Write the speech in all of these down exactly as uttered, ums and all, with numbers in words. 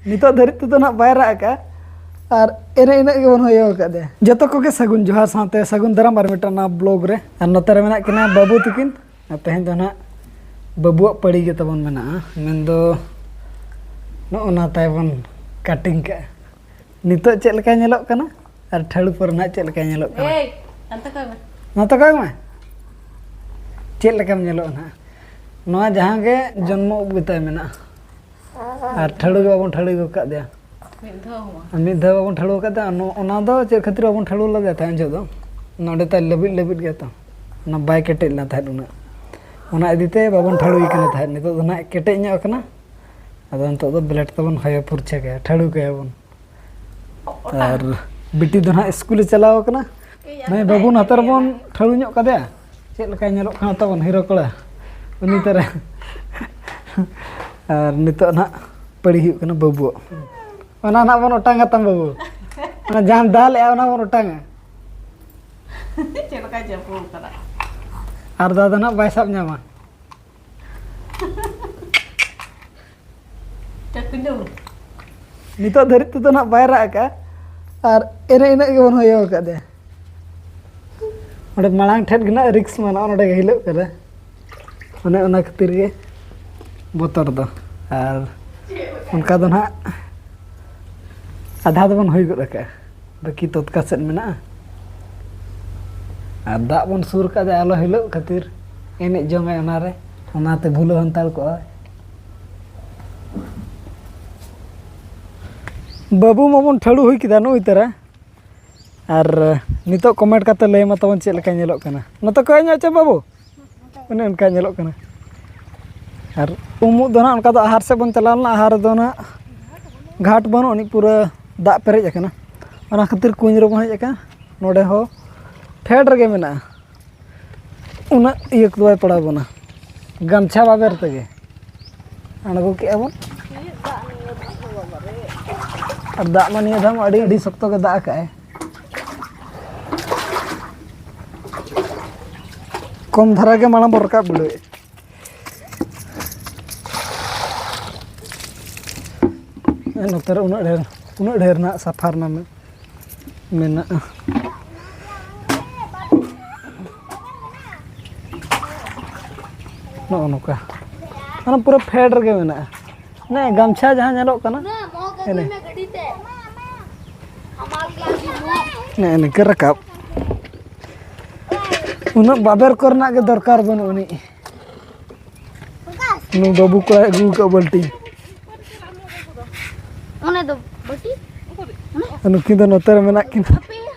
ᱱᱤᱛᱚᱜ ᱫᱷᱟᱹᱨᱤᱡ ᱛᱮᱫᱚ ᱱᱟᱦᱟᱜ ᱵᱟᱭ ᱨᱟᱜ ᱟᱠᱟᱫᱼᱟ᱾ ᱟᱨ ᱮᱱᱮ ᱤᱱᱟᱹᱜ ᱜᱮᱵᱚᱱ ᱦᱚᱭᱚ ᱟᱠᱟᱫᱮᱭᱟ᱾ ᱡᱚᱛᱚ ᱠᱚᱜᱮ ᱥᱟᱹᱜᱩᱱ ᱡᱚᱦᱟᱨ ᱥᱟᱶᱛᱮ ᱥᱟᱹᱜᱩᱱ ᱫᱟᱨᱟᱢ ᱟᱨ ᱢᱤᱫᱴᱟᱝ ᱱᱟᱣᱟ ᱵᱞᱚᱜ ᱨᱮ᱾ ᱟᱨ ᱱᱚᱛᱮ ᱨᱮ ᱢᱮᱱᱟᱜ ᱠᱤᱱᱟ ᱵᱟᱹᱵᱩ ᱛᱟᱹᱠᱤᱱ᱾ ᱟᱨ ᱛᱮᱦᱮᱧ ᱫᱚ ᱱᱟᱦᱟᱜ ᱵᱟᱹᱵᱩᱣᱟᱜ ᱯᱟᱹᱲᱤ ᱜᱮ ᱛᱟᱵᱚᱱ ᱢᱮᱱᱟᱜᱼᱟ, ᱢᱮᱱᱫᱚ ᱱᱚᱜᱼᱚ ᱱᱟ ᱛᱟᱭ ᱵᱚᱱ ᱠᱟᱴᱤᱝ ᱠᱟᱜᱼᱟ᱾ ᱱᱤᱛᱚᱜ ᱪᱮᱫ ᱞᱮᱠᱟᱭ ᱧᱮᱞᱚᱜ ᱠᱟᱱᱟ ᱟᱨ ᱴᱷᱟᱹᱲᱩ ᱯᱚᱨᱮ ᱱᱟᱦᱟᱜ ᱪᱮᱫ ᱞᱮᱠᱟᱭ ᱧᱮᱞᱚᱜ ᱠᱟᱱᱟ᱾ ᱮᱭ, ᱚᱱᱛᱮ ᱠᱚᱭ ᱢᱮ᱾ ᱱᱚᱛᱮ ᱠᱚᱭ ᱢᱮ᱾ ᱪᱮᱫ ᱞᱮᱠᱟᱢ ᱧᱮᱞᱚᱜᱼᱟ ᱱᱟᱦᱟᱜ? ᱱᱚᱣᱟ ᱡᱟᱦᱟᱸ ᱜᱮ ᱡᱚᱱᱢᱚ ᱩᱵ ᱜᱮᱛᱟᱭ ᱢᱮᱱᱟᱜᱼᱟ᱾ ᱟᱨ ᱴᱷᱟᱹᱲᱩ ᱜᱮ ᱵᱟᱵᱚᱱ ᱴᱷᱟᱹᱲᱩ ᱟᱹᱜᱩ ᱟᱠᱟᱫᱮᱭᱟ᱾ ᱢᱤᱫ ᱫᱷᱟᱣ ᱦᱚᱸ᱾ ᱟᱨ ᱢᱤᱫ ᱫᱷᱟᱣ ᱵᱟᱵᱚᱱ ᱴᱷᱟᱹᱲᱩ ᱟᱠᱟᱫᱮᱭᱟ᱾ ᱚᱱᱟ ᱫᱚ ᱪᱮᱫ ᱠᱷᱟᱹᱛᱤᱨ ᱵᱟᱵᱚᱱ ᱴᱷᱟᱹᱲᱩ ᱞᱮᱫᱮᱭᱟ ᱛᱟᱦᱮᱸᱫ ᱩᱱ ᱡᱚᱦᱚᱜ ᱫᱚ? ᱱᱚᱰᱮ ᱛᱟᱭ ᱞᱟᱹᱵᱤᱫ ᱞᱟᱹᱵᱤᱫ ᱜᱮᱭᱟ ᱛᱚ, ᱚᱱᱟ ᱵᱟᱭ ᱠᱮᱴᱮᱡ ᱞᱮᱱᱟ ᱛᱟᱦᱮᱸᱫ ᱩᱱᱟᱹᱜ᱾ ᱚᱱᱟ ᱤᱫᱤ ᱛᱮ ᱵᱟᱵᱚᱱ ᱴᱷᱟᱹᱲᱩᱭᱮ ᱠᱟᱱᱟ ᱛᱟᱦᱮᱸᱫ᱾ ᱱᱤᱛᱚᱜ ᱫᱚ ᱱᱟᱦᱟᱜ ᱠᱮᱴᱮᱡ ᱧᱚᱜ ᱟᱠᱟᱱᱟ᱾ ᱟᱫᱚ ᱱᱤᱛᱚᱜ ᱫᱚ ᱵᱞᱮᱰ ᱛᱮᱵᱚᱱ ᱦᱚᱭᱚ ᱯᱷᱩᱨᱪᱟᱹ ᱠᱟᱭᱟ, ᱴᱷᱟᱹᱲᱩ ᱠᱟᱭᱟ ᱵᱚᱱ᱾ ᱟᱨ ᱵᱤᱴᱤ ᱫᱚ ᱱᱟᱦᱟᱜ ᱥᱠᱩᱞᱮ ᱪᱟᱞᱟᱣ ᱟᱠᱟᱱᱟ᱾ ᱱᱩᱭ ᱵᱟᱹᱵᱩ ᱱᱟᱛᱮ ᱨᱮᱵᱚᱱ ᱴᱷᱟᱹᱲᱩ ᱧᱚᱜ ᱠᱟᱫᱮᱭᱟ᱾ ᱪᱮᱫ ᱞᱮᱠᱟᱭ ᱧᱮᱞᱚᱜ ᱠᱟᱱᱟ ᱛᱟᱵᱚᱱ ᱦᱤᱨᱳ ᱠᱚᱲᱟ ᱩᱱᱤ ᱛᱟᱨᱟ᱾ ᱟᱨ ᱱᱤᱛᱚᱜ ᱱᱟᱦᱟᱜ ᱯᱟᱹᱲᱤ ᱦᱩᱭᱩᱜ ᱠᱟᱱᱟ ᱵᱟᱹᱵᱩᱣᱟᱜ᱾ ᱚᱱᱟ ᱱᱟᱦᱟᱜ ᱵᱚᱱ ᱚᱴᱟᱝᱟ ᱛᱟᱢ ᱵᱟᱹᱵᱩ᱾ ᱚᱱᱟ ᱡᱟᱦᱟᱸᱢ ᱫᱟᱞᱮᱜᱼᱟ ᱚᱱᱟ ᱵᱚᱱ ᱚᱴᱟᱝᱟ᱾ ᱪᱮᱫ ᱞᱮᱠᱟᱭ ᱪᱟᱯᱚ ᱠᱟᱱᱟ᱾ ᱟᱨ ᱫᱟᱫᱟ ᱱᱟᱦᱟᱜ ᱵᱟᱭ ᱥᱟᱵ ᱧᱟᱢᱟ᱾ ᱪᱟᱹᱠᱩᱧ ᱫᱚ᱾ ᱱᱤᱛᱚᱜ ᱫᱷᱟᱹᱨᱤᱡ ᱛᱮᱫᱚ ᱱᱟᱦᱟᱜ ᱵᱟᱭ ᱨᱟᱜ ᱟᱠᱟᱫᱼᱟ᱾ ᱟᱨ ᱮᱱᱮ ᱤᱱᱟᱹᱜ ᱜᱮᱵᱚᱱ ᱦᱚᱭᱚ ᱟᱠᱟᱫᱮᱭᱟ᱾ ᱚᱸᱰᱮ ᱢᱟᱲᱟᱝ ᱴᱷᱮᱱ ᱜᱮ ᱱᱟᱦᱟᱜ ᱨᱤᱠᱥ ᱢᱮᱱᱟᱜᱼᱟ, ᱱᱚᱸᱰᱮ ᱜᱮ ᱦᱤᱞᱟᱹᱜ ᱠᱟᱱᱟ᱾ ᱚᱱᱮ ᱚᱱᱟ ᱠᱷᱟᱹᱛᱤᱨ ᱜᱮ ᱵᱚᱛᱚᱨ ᱫᱚ᱾ ᱟᱨ ᱚᱱᱠᱟ ᱫᱚ ᱱᱟᱦᱟᱜ ᱟᱫᱷᱟ ᱫᱚᱵᱚᱱ ᱦᱩᱭ ᱜᱚᱫ ᱟᱠᱟᱫᱼᱟ, ᱵᱟᱹᱠᱤ ᱛᱚᱛᱠᱟ ᱥᱮᱫ ᱢᱮᱱᱟᱜᱼᱟ᱾ ᱟᱨ ᱫᱟᱜ ᱵᱚᱱ ᱥᱩᱨ ᱠᱟᱫᱟ ᱟᱞᱚ ᱦᱤᱞᱟᱹᱜ ᱠᱷᱟᱹᱛᱤᱨ ᱮᱱᱮᱡ ᱡᱚᱝᱟᱭ ᱚᱱᱟᱨᱮ, ᱚᱱᱟᱛᱮ ᱵᱷᱩᱞᱟᱹᱣ ᱦᱟᱱᱛᱟᱲ ᱠᱚᱜᱼᱟᱭ᱾ ᱵᱟᱹᱵᱩ ᱢᱟᱵᱚᱱ ᱴᱷᱟᱹᱲᱩ ᱦᱩᱭ ᱠᱮᱫᱟ ᱱᱩᱭ ᱛᱟᱨᱟ᱾ ᱟᱨ ᱱᱤᱛᱚᱜ ᱠᱚᱢᱮᱱᱴ ᱠᱟᱛᱮ ᱞᱟᱹᱭ ᱢᱟ ᱛᱟᱵᱚᱱ ᱪᱮᱫ ᱞᱮᱠᱟ ᱧᱮᱞᱚᱜ ᱠᱟᱱᱟ᱾ ᱱᱚᱛᱮ ᱠᱚᱭᱚᱜ ᱧᱚᱜ ᱪᱮ ᱵᱟᱹᱵᱩ, ᱚᱱᱮ ᱚᱱᱠᱟ ᱧᱮᱞᱚᱜ ᱠᱟᱱᱟ᱾ ᱟᱨ ᱩᱢᱩᱜ ᱫᱚ ᱱᱟᱜ ᱚᱱᱠᱟ ᱫᱚ ᱟᱦᱟᱨ ᱥᱮᱫ ᱵᱚᱱ ᱪᱟᱞᱟᱣ ᱞᱮᱱᱟ᱾ ᱟᱦᱟᱨ ᱨᱮᱫᱚ ᱱᱟᱜ ᱜᱷᱟᱴ ᱵᱟᱹᱱᱩᱜ ᱟᱹᱱᱤᱡ, ᱯᱩᱨᱟᱹ ᱫᱟᱜ ᱯᱮᱨᱮᱡ ᱟᱠᱟᱱᱟ᱾ ᱚᱱᱟ ᱠᱷᱟᱹᱛᱤᱨ ᱠᱩᱧ ᱨᱮᱵᱚᱱ ᱦᱮᱡ ᱟᱠᱟᱱᱟ᱾ ᱱᱚᱰᱮ ᱦᱚᱸ ᱯᱷᱮᱰ ᱨᱮᱜᱮ ᱢᱮᱱᱟᱜᱼᱟ᱾ ᱩᱱᱟᱹᱜ ᱤᱭᱟᱹ ᱠᱚᱫᱚ ᱵᱟᱭ ᱯᱟᱲᱟᱣ ᱵᱚᱱᱟ, ᱜᱟᱢᱪᱷᱟ ᱵᱟᱵᱮᱨ ᱛᱮᱜᱮ ᱟᱬᱜᱚ ᱠᱮᱜᱼᱟ ᱵᱚᱱ᱾ ᱟᱨ ᱫᱟᱜ ᱢᱟ ᱱᱤᱭᱟᱹ ᱫᱷᱟᱣ ᱢᱟ ᱟᱹᱰᱤ, ᱟᱹᱰᱤ ᱥᱚᱠᱛᱚ ᱜᱮ ᱫᱟᱜ ᱟᱠᱟᱜᱼᱟᱭ᱾ ᱠᱚᱢ ᱫᱷᱟᱨᱟ ᱜᱮ ᱢᱟᱲᱟᱝ ᱵᱚᱱ ᱨᱟᱠᱟᱵ ᱵᱤᱰᱟᱹᱣᱮᱫᱼᱟ᱾ ᱱᱚᱛᱮ ᱨᱮ ᱩᱱᱟᱹᱜ ᱰᱷᱮᱨ, ᱩᱱᱟᱹᱜ ᱰᱷᱮᱨ ᱨᱮᱱᱟᱜ ᱥᱟᱯᱷᱟ ᱨᱮᱱᱟᱜ ᱢᱮ-, ᱢᱮᱱᱟᱜᱼᱟ᱾ ᱱᱚᱜᱼᱚ ᱱᱚᱝᱠᱟ᱾ ᱚᱱᱟ ᱯᱩᱨᱟᱹ ᱯᱷᱮᱰ ᱨᱮᱜᱮ ᱢᱮᱱᱟᱜᱼᱟ᱾ ᱚᱱᱮ ᱜᱟᱢᱪᱷᱟ ᱡᱟᱦᱟᱸ ᱧᱮᱞᱚᱜ ᱠᱟᱱᱟ, ᱮᱱᱮ᱾ ᱱᱮᱜᱼᱮ ᱱᱤᱝᱠᱟᱹ ᱨᱟᱠᱟᱵ᱾ ᱩᱱᱟᱹᱜ ᱵᱟᱵᱮᱨ ᱠᱚᱨᱮᱱᱟᱜ ᱜᱮ ᱫᱚᱨᱠᱟᱨ ᱵᱟᱹᱱᱩᱜ ᱟᱹᱱᱤᱡ᱾ ᱱᱩᱭ ᱵᱟᱹᱵᱩ ᱠᱚᱲᱟᱭ ᱟᱹᱜᱩ ᱟᱠᱟᱫ ᱵᱟᱹᱞᱴᱤᱱ᱾ ᱚᱱᱮ ᱫᱚ ᱵᱟᱹᱴᱤ? ᱱᱩᱠᱤᱱ ᱫᱚ ᱱᱚᱛᱮ ᱨᱮ ᱢᱮᱱᱟᱜ ᱠᱤᱱᱟ᱾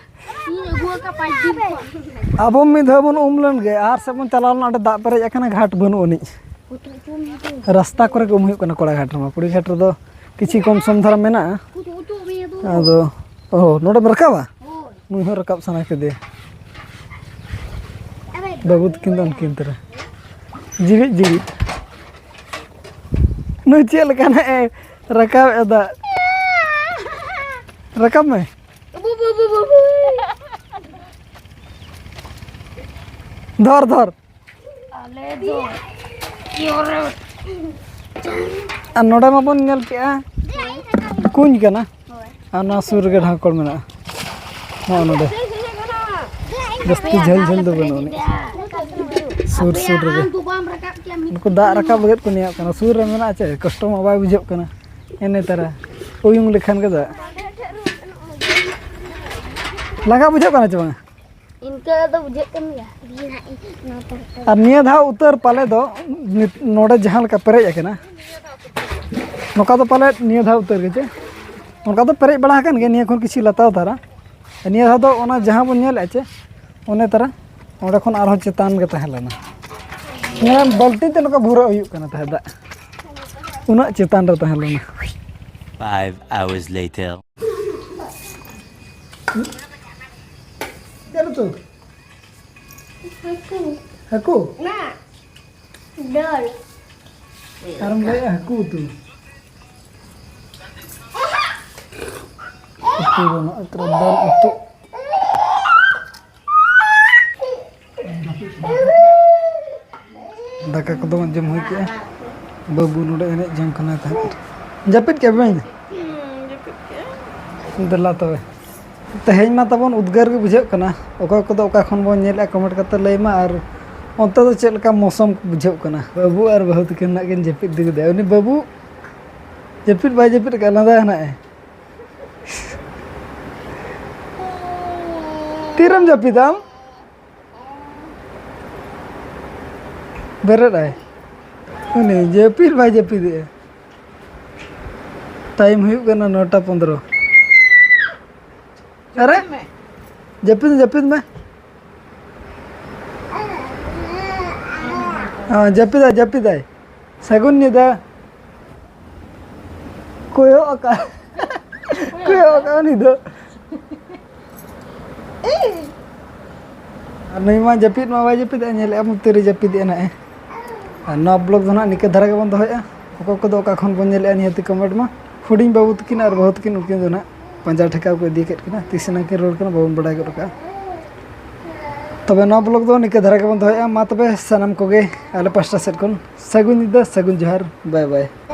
ᱤᱧ ᱟᱹᱜᱩ ᱟᱠᱟᱫ ᱯᱟᱸᱪ ᱫᱤᱱ ᱠᱷᱚᱱ᱾ ᱟᱵᱚ ᱢᱤᱫ ᱫᱷᱟᱣ ᱵᱚᱱ ᱩᱢ ᱞᱮᱱ ᱜᱮ, ᱟᱨ ᱥᱮᱫ ᱵᱚᱱ ᱪᱟᱞᱟᱣ ᱞᱮᱱᱟ, ᱚᱸᱰᱮ ᱫᱟᱜ ᱯᱮᱨᱮᱡ ᱟᱠᱟᱱᱟ, ᱜᱷᱟᱴ ᱵᱟᱹᱱᱩᱜ ᱟᱹᱱᱤᱡ᱾ ᱩᱛᱩ, ᱩᱛᱩ, ᱩᱛᱩ᱾ ᱨᱟᱥᱛᱟ ᱠᱚᱨᱮ ᱜᱮ ᱩᱢ ᱦᱩᱭᱩᱜ ᱠᱟᱱᱟ ᱠᱚᱲᱟ ᱜᱷᱟᱴ ᱨᱮᱢᱟ᱾ ᱠᱩᱲᱤ ᱜᱷᱟᱴ ᱨᱮᱫᱚ ᱠᱤᱪᱷᱤ ᱠᱚᱢ ᱥᱚᱢ ᱫᱷᱟᱨᱟ ᱢᱮᱱᱟᱜᱼᱟ᱾ ᱩᱛᱩ, ᱩᱛᱩ, ᱩᱛᱩ᱾ ᱟᱫᱚ, ᱚ, ᱱᱚᱰᱮᱢ ᱨᱟᱠᱟᱵᱟ? ᱦᱳᱭ᱾ ᱱᱩᱭ ᱦᱚᱸ ᱨᱟᱠᱟᱵ ᱥᱟᱱᱟ ᱠᱮᱫᱮᱭᱟ᱾ ᱟᱵᱮ, ᱵᱟᱹᱵᱩ ᱛᱟᱹᱠᱤᱱ ᱫᱚ ᱩᱱᱠᱤᱱ ᱛᱚᱨᱟ᱾ ᱡᱤᱣᱤᱫ ᱡᱤᱣᱤᱫ᱾ ᱱᱩᱭ ᱪᱮᱫ ᱞᱮᱠᱟ ᱱᱟᱜ ᱮ ᱨᱟᱠᱟᱵ ᱮᱫᱟ᱾ ᱨᱟᱠᱟᱵ ᱢᱮ᱾ ᱵᱟᱹᱵᱩ, ᱵᱟᱹᱵᱩ, ᱵᱟᱹᱵᱩ᱾ ᱫᱷᱚᱨ, ᱫᱷᱚᱨ᱾ ᱟᱞᱮ ᱫᱚ ᱤᱭᱚᱨᱮ᱾ ᱟᱨ ᱱᱚᱰᱮ ᱢᱟᱵᱚᱱ ᱧᱮᱞ ᱠᱮᱜᱼᱟ, ᱠᱩᱧ ᱠᱟᱱᱟ᱾ ᱦᱳᱭ᱾ ᱟᱨ ᱱᱚᱣᱟ ᱥᱩᱨ ᱨᱮᱜᱮ ᱰᱷᱟᱝᱠᱚᱲ ᱢᱮᱱᱟᱜᱼᱟ᱾ ᱱᱚᱜᱼᱚ ᱱᱚᱰᱮ᱾ ᱡᱟᱹᱥᱛᱤ ᱡᱷᱟᱹᱞ ᱡᱷᱟᱹᱞ ᱫᱚ ᱵᱟᱹᱱᱩᱜ ᱟᱹᱱᱤᱡ᱾ ᱥᱩᱨ ᱥᱩᱨ ᱨᱮᱜᱮ᱾ ᱱᱩᱠᱩ ᱫᱟᱜ ᱨᱟᱠᱟᱵ ᱞᱟᱹᱜᱤᱫ ᱠᱚ ᱱᱮᱭᱟᱜ ᱠᱟᱱᱟ᱾ ᱥᱩᱨ ᱨᱮ ᱢᱮᱱᱟᱜᱼᱟ ᱪᱮ, ᱠᱚᱥᱴᱚ ᱢᱟ ᱵᱟᱭ ᱵᱩᱡᱷᱟᱹᱜ ᱠᱟᱱᱟ᱾ ᱮᱱᱮ ᱛᱟᱨᱟ ᱩᱭᱩᱝ ᱞᱮᱠᱷᱟᱱ ᱜᱮ ᱫᱟᱜ᱾ ᱞᱟᱸᱜᱟ ᱵᱩᱡᱷᱟᱹᱜ ᱠᱟᱱᱟ ᱪᱮ ᱵᱟᱝ? ᱤᱱᱠᱟᱹ ᱫᱚ ᱵᱩᱡᱷᱟᱹᱜ ᱠᱟᱱ ᱜᱮᱭᱟ᱾ ᱟᱨ ᱱᱤᱭᱟᱹ ᱫᱷᱟᱣ ᱩᱛᱟᱹᱨ ᱯᱟᱞᱮ ᱫᱚ ᱱᱤᱛ-, ᱱᱚᱰᱮ ᱡᱟᱦᱟᱸ ᱞᱮᱠᱟ ᱯᱮᱨᱮᱡ ᱟᱠᱟᱱᱟ, ᱱᱚᱝᱠᱟ ᱫᱚ ᱯᱟᱞᱮ ᱱᱤᱭᱟᱹ ᱫᱷᱟᱣ ᱩᱛᱟᱹᱨ ᱜᱮ ᱪᱮ? ᱚᱱᱠᱟ ᱫᱚ ᱯᱮᱨᱮᱡ ᱵᱟᱲᱟ ᱟᱠᱟᱱ ᱜᱮᱭᱟ ᱱᱤᱭᱟᱹ ᱠᱷᱚᱱ ᱠᱤᱪᱷᱩ ᱞᱟᱛᱟᱨ ᱫᱷᱟᱨᱟ᱾ ᱱᱤᱭᱟᱹ ᱫᱷᱟᱣ ᱫᱚ ᱚᱱᱟ ᱡᱟᱦᱟᱸ ᱵᱚᱱ ᱧᱮᱞᱮᱫᱼᱟ ᱪᱮ, ᱚᱱᱮ ᱛᱟᱨᱟ ᱚᱸᱰᱮ ᱠᱷᱚᱱ ᱟᱨᱦᱚᱸ ᱪᱮᱛᱟᱱ ᱜᱮ ᱛᱟᱦᱮᱸ ᱞᱮᱱᱟ᱾ ᱧᱮᱞ, ᱵᱟᱹᱞᱴᱤᱱ ᱛᱮ ᱱᱚᱝᱠᱟ ᱵᱷᱩᱨᱟᱹᱜ ᱦᱩᱭᱩᱜ ᱠᱟᱱᱟ ᱛᱟᱦᱮᱸᱫ ᱫᱟᱜ, ᱩᱱᱟᱹᱜ ᱪᱮᱛᱟᱱ ᱨᱮ ᱛᱟᱦᱮᱸ ᱞᱮᱱᱟ᱾ Five hours later. ᱪᱮᱫ ᱩᱛᱩ? ᱦᱟᱹᱠᱩ᱾ ᱦᱟᱹᱠᱩ? ᱢᱟ᱾ ᱫᱟᱹᱞ᱾ ᱟᱨᱮᱢ ᱞᱟᱹᱭᱮᱫᱼᱟ ᱦᱟᱹᱠᱩ ᱩᱛᱩ? ᱩᱛᱩ ᱵᱟᱹᱱᱩᱜᱼᱟ, ᱛᱚᱵᱮ ᱫᱟᱹᱞ ᱩᱛᱩ᱾ ᱫᱟᱠᱟ ᱠᱚᱫᱚ ᱵᱚᱱ ᱡᱚᱢ ᱦᱩᱭ ᱠᱮᱜᱼᱟ᱾ ᱵᱟᱹᱵᱩ ᱱᱚᱰᱮ ᱮᱱᱮᱡ ᱡᱚᱝ ᱠᱟᱱᱟᱭ ᱛᱟᱦᱮᱸᱫ᱾ ᱡᱟᱹᱯᱤᱫ ᱠᱮᱜᱼᱟ ᱵᱮᱱ? ᱫᱮᱞᱟ ᱛᱚᱵᱮ᱾ ᱛᱮᱦᱮᱧ ᱢᱟ ᱛᱟᱵᱚᱱ ᱩᱫᱽᱜᱟᱹᱨ ᱜᱮ ᱵᱩᱡᱷᱟᱹᱜ ᱠᱟᱱᱟ᱾ ᱚᱠᱚᱭ ᱠᱚᱫᱚ ᱚᱠᱟ ᱠᱷᱚᱱ ᱵᱚᱱ ᱧᱮᱞᱮᱫᱼᱟ, comment ᱠᱟᱛᱮ ᱞᱟᱹᱭ ᱢᱟ᱾ ᱟᱨ ᱚᱱᱛᱮ ᱫᱚ ᱪᱮᱫ ᱞᱮᱠᱟ ᱢᱳᱥᱚᱢ ᱵᱩᱡᱷᱟᱹᱜ ᱠᱟᱱᱟ? ᱵᱟᱹᱵᱩ ᱟᱨ ᱵᱟᱹᱦᱩ ᱛᱟᱹᱠᱤᱱ ᱱᱟᱜ ᱠᱤᱱ ᱡᱟᱹᱯᱤᱫ ᱤᱫᱤ ᱠᱮᱫᱟ᱾ ᱩᱱᱤ ᱵᱟᱹᱵᱩ ᱡᱟᱹᱯᱤᱫ ᱵᱟᱭ ᱡᱟᱹᱯᱤᱫ ᱟᱠᱟᱫ, ᱞᱟᱸᱫᱟ ᱦᱮᱱᱟᱜᱼᱮ᱾ ᱛᱤᱨᱮᱢ ᱡᱟᱹᱯᱤᱫᱟᱢ? ᱵᱮᱨᱮᱫ ᱟᱭ᱾ ᱩᱱᱤ ᱡᱟᱹᱯᱤᱫ ᱵᱟᱭ ᱡᱟᱹᱯᱤᱫᱮᱜᱼᱟ᱾ ᱴᱟᱭᱤᱢ ᱦᱩᱭᱩᱜ ᱠᱟᱱᱟ ᱱᱚᱴᱟ ᱯᱚᱱᱫᱽᱨᱚ᱾ ᱟᱨᱮ, ᱡᱟᱹᱯᱤᱫ, ᱡᱟᱹᱯᱤᱫ ᱢᱮ᱾ ᱦᱮᱸ, ᱡᱟᱹᱯᱤᱫᱟᱭ, ᱡᱟᱹᱯᱤᱫᱟᱭ᱾ ᱥᱟᱹᱜᱩᱱ ᱧᱤᱫᱟᱹ᱾ ᱠᱚᱭᱚᱜ ᱟᱠᱟᱫ, ᱠᱚᱭᱚᱜ ᱟᱠᱟᱫ ᱩᱱᱤ ᱫᱚ᱾ ᱟᱨ ᱱᱩᱭ ᱢᱟ ᱡᱟᱹᱯᱤᱫ ᱢᱟ ᱵᱟᱭ ᱡᱟᱹᱯᱤᱫᱮᱜᱼᱟ, ᱧᱮᱞᱮᱫᱼᱟ ᱵᱚᱱ ᱛᱤᱨᱮ ᱡᱟᱹᱯᱤᱫᱮᱜᱼᱟ ᱱᱟᱦᱟᱜ᱾ ᱟᱨ ᱱᱚᱣᱟ vlog ᱫᱚ ᱱᱟᱦᱟᱜ ᱱᱤᱝᱠᱟᱹ ᱫᱷᱟᱨᱟ ᱜᱮᱵᱚᱱ ᱫᱚᱦᱚᱭᱮᱜᱼᱟ᱾ ᱚᱠᱚᱭ ᱠᱚᱫᱚ ᱚᱠᱟ ᱠᱷᱚᱱ ᱵᱚᱱ ᱧᱮᱞᱮᱜᱼᱟ, ᱱᱤᱦᱟᱹᱛᱤ comment ᱢᱟ᱾ ᱦᱩᱰᱤᱧ ᱵᱟᱹᱵᱩ ᱛᱟᱹᱠᱤᱱ ᱟᱨ ᱵᱟᱹᱦᱩ ᱛᱟᱹᱠᱤᱱ, ᱩᱱᱠᱤᱱ ᱫᱚ ᱱᱟᱦᱟᱜ ᱯᱟᱸᱡᱟ ᱴᱷᱮᱠᱟᱣ ᱠᱚ ᱤᱫᱤ ᱠᱮᱫ ᱠᱤᱱᱟ᱾ ᱛᱤᱥ ᱮᱱᱟᱝ ᱠᱤᱱ ᱨᱩᱣᱟᱹᱲ ᱠᱟᱱᱟ, ᱵᱟᱵᱚᱱ ᱵᱟᱲᱟᱭ ᱜᱚᱫ ᱠᱟᱜᱼᱟ᱾ ᱛᱚᱵᱮ ᱱᱚᱣᱟ vlog ᱫᱚ ᱱᱤᱝᱠᱟᱹ ᱫᱷᱟᱨᱟ ᱜᱮᱵᱚᱱ ᱫᱚᱦᱚᱭᱮᱜᱼᱟ᱾ ᱢᱟ ᱛᱚᱵᱮ ᱥᱟᱱᱟᱢ ᱠᱚᱜᱮ ᱟᱞᱮ ᱯᱟᱥᱴᱟ ᱥᱮᱫ ᱠᱷᱚᱱ ᱥᱟᱹᱜᱩᱱ ᱧᱤᱫᱟᱹ, ᱥᱟᱹᱜᱩᱱ ᱡᱚᱦᱟᱨ, bye bye᱾